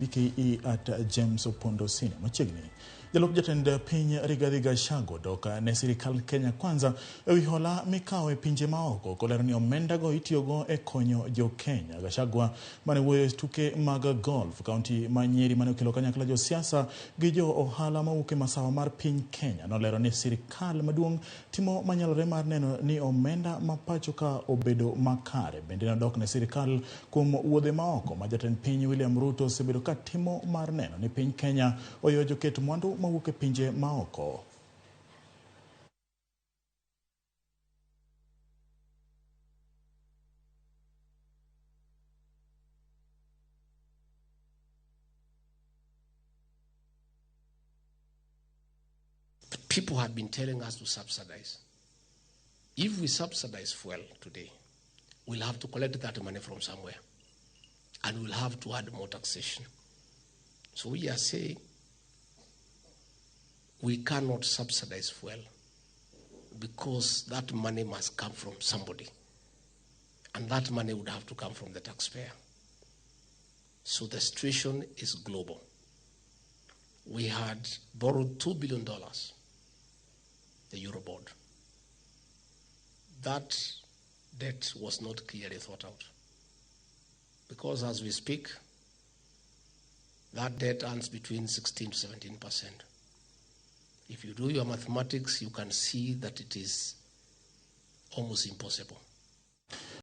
BKE at James Opondo Senior. Machiegni, jalup jatend piny Rigathi Gachagua dok ne sirikal Kenya Kwanza ewi hola mikawo e pinje maoko kolero ni omendago itiyogo e konyo jo Kenya. Gachagua mane wuoyo e tuke mag golf kaunti ma Nyeri mane okelo kanyakla josiasa gi jo ohala mawuok e masawa mar piny Kenya nolero ni sirikal maduong' timo manyalore mar neno ni omenda ma pacho ka obedo makare. Bende nodok ne sirikal kuom wuodhe maoko ma jatend piny William Ruto osebedo ka timo mar neno ni piny Kenya oyo joket mwandu mawuok e pinje maoko. People have been telling us to subsidize. If we subsidize fuel today, we'll have to collect that money from somewhere. And we'll have to add more taxation. So we are saying we cannot subsidize fuel because that money must come from somebody. And that money would have to come from the taxpayer. So the situation is global. We had borrowed $2 billion, the Eurobond. That debt was not clearly thought out. Because as we speak, that debt earns between 16 to 17%. If you do your mathematics, you can see that it is almost impossible.